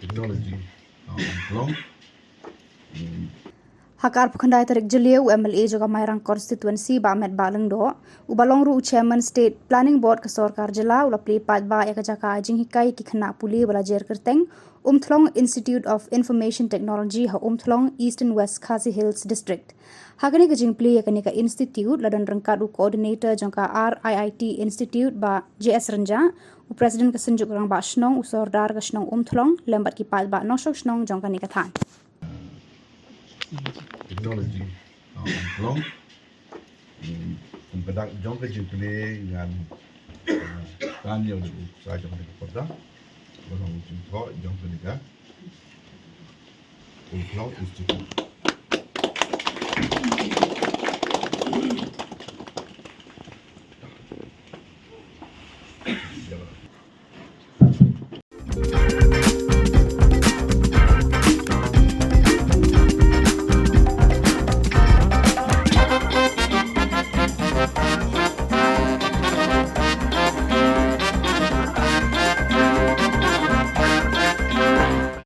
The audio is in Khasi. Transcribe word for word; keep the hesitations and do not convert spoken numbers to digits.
Technology, uh, Umthlong. Ha ka arphew khyndai tarik Jylliew, u M L A jong ka Mairang Constituency, Bah Metbah Lyngdoh, uba long ruh u Chairman State Planning Board ka sorkar jylla, u la plie paidbah ïa ka jaka jinghikai ki khynnah pule ba la jer kyrteng Umthlong Institute of Information Technology ha Umthlong, Eastern West Khasi Hills District. Ha kane ka jingplie ïa kane ka institute la don ryngkat u coordinator jong ka R I I T Institute, Bah J S Rynjah, u president ka Synjuk Rangbah Shnong, u sordar ka shnong Umthlong, lem bad ki paidbah nongshong shnong jong kane ka thaiñ. Technology, uh, Umthlong. Hmm, kum ka dak jong ka jingplie ngan, uh, tan ïa u sa jong ka porda. Ba long jingthoh jong kane ka Umthlong Institute.